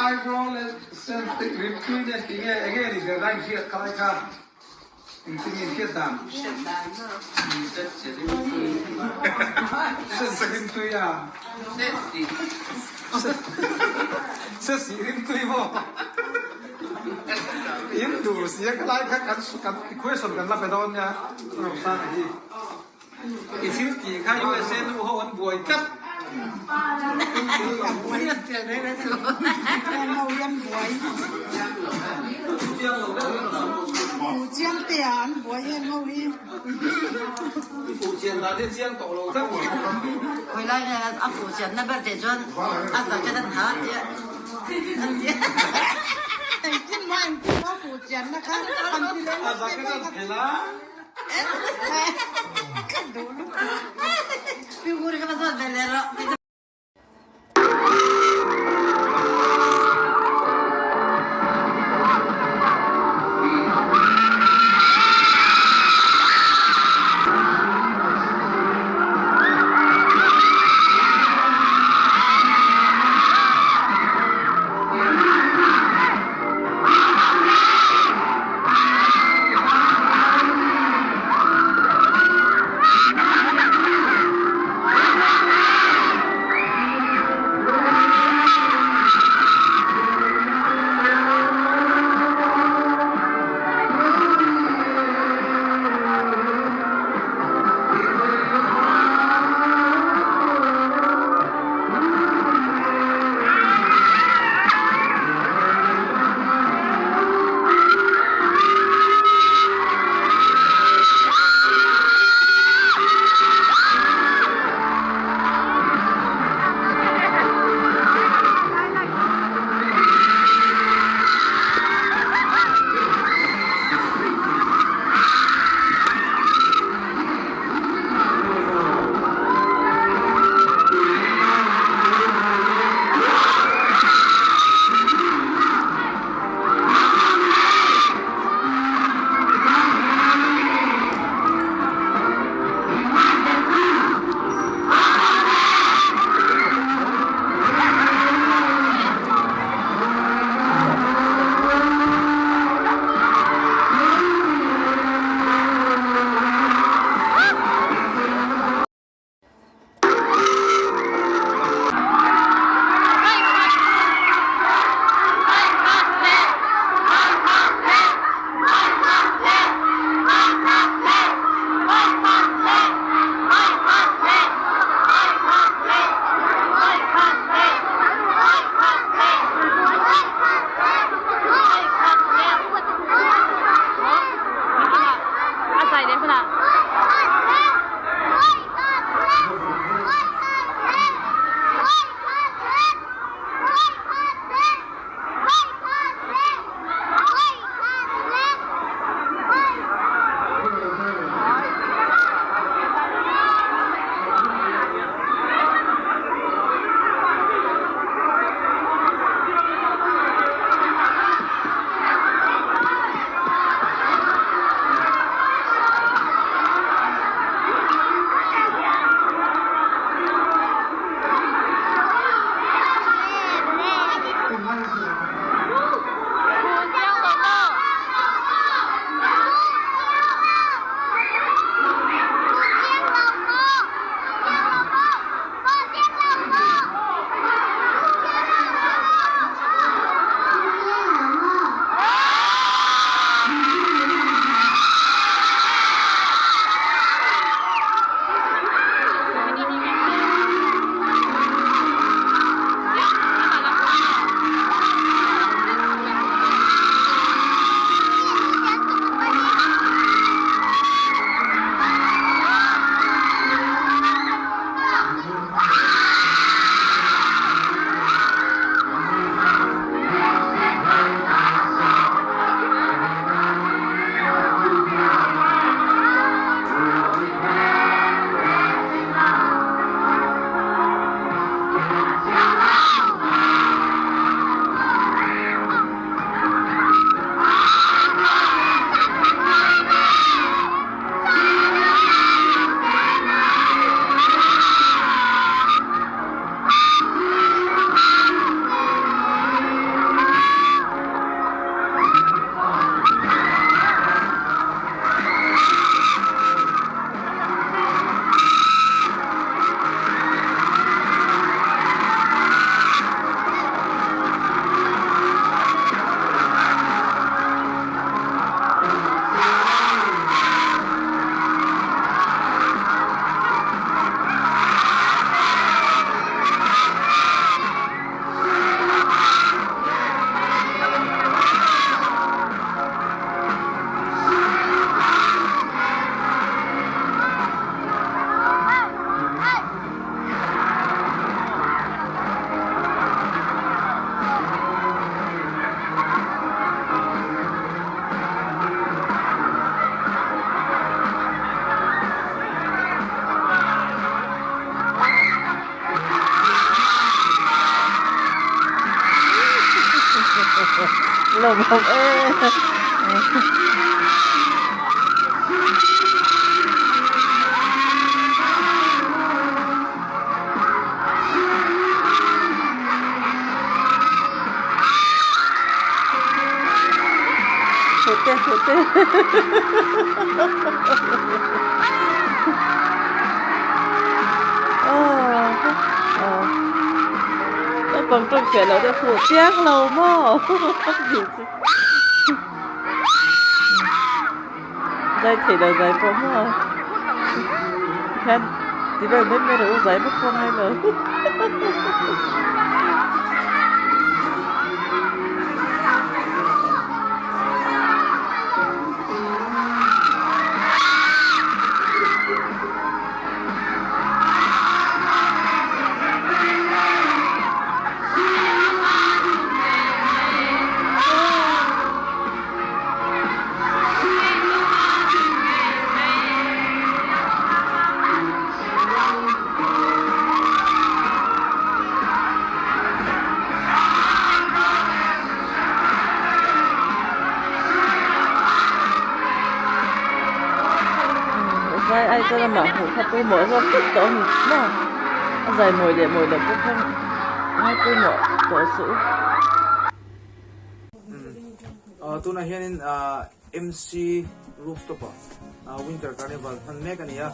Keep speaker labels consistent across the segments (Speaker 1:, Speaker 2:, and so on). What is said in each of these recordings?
Speaker 1: Eyebrow leh rimtui nen tih nge enge ni ber a inhriat kha lai kha engtin nge inhriat dan? Hriat rimtui a? Sesih rimtui maw? In duh sia kha lai kha kan kan question kan la pe dawn nia Rosana hi. I thil tih kha USA nu ho an buai tlat.
Speaker 2: Lawmawm e. Fuhte fuhte. Naupang tawng fiah loh deuh fuh chiang lo maw tih chu zai theih loh zai pawh maw tikhian ti vel mai mai rawh u zai vak pawh ngai lo. Zai ai chuan amah hmuh kha pawimawh zawk tlat tawh a ni maw? A zai mawi leh mawi loh pawh kha ngai pawimawh tawh suh u.
Speaker 3: Tunah hianin MC rooftop ah Winter Carnival hman mek a ni a,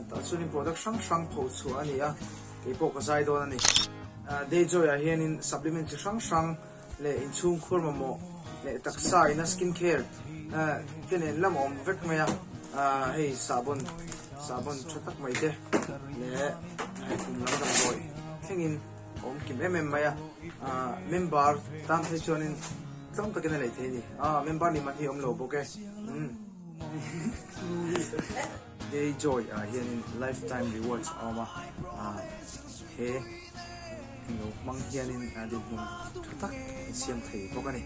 Speaker 3: tah chuanin product hrang hrang pho chhuah a ni a, keipawh ka zai dawn a ni. Dayjoy ah hianin supplement chi hrang hrang leh inchhung khur mamawh leh taksa ina skin care te nen lam a awm vek mai a, hei sahbawn sahbawn tha tak mai te leh hei kum lam damdawi thlengin a awm kim em em mai a, member tan phei chuanin tlawm takin a lei thei a ni, member ni man hi a awm lo bawk e. Day Joy ah hianin lifetime rewards a awm a, he englo hmang hianin dinhmun tha tak in siam thei bawk a ni.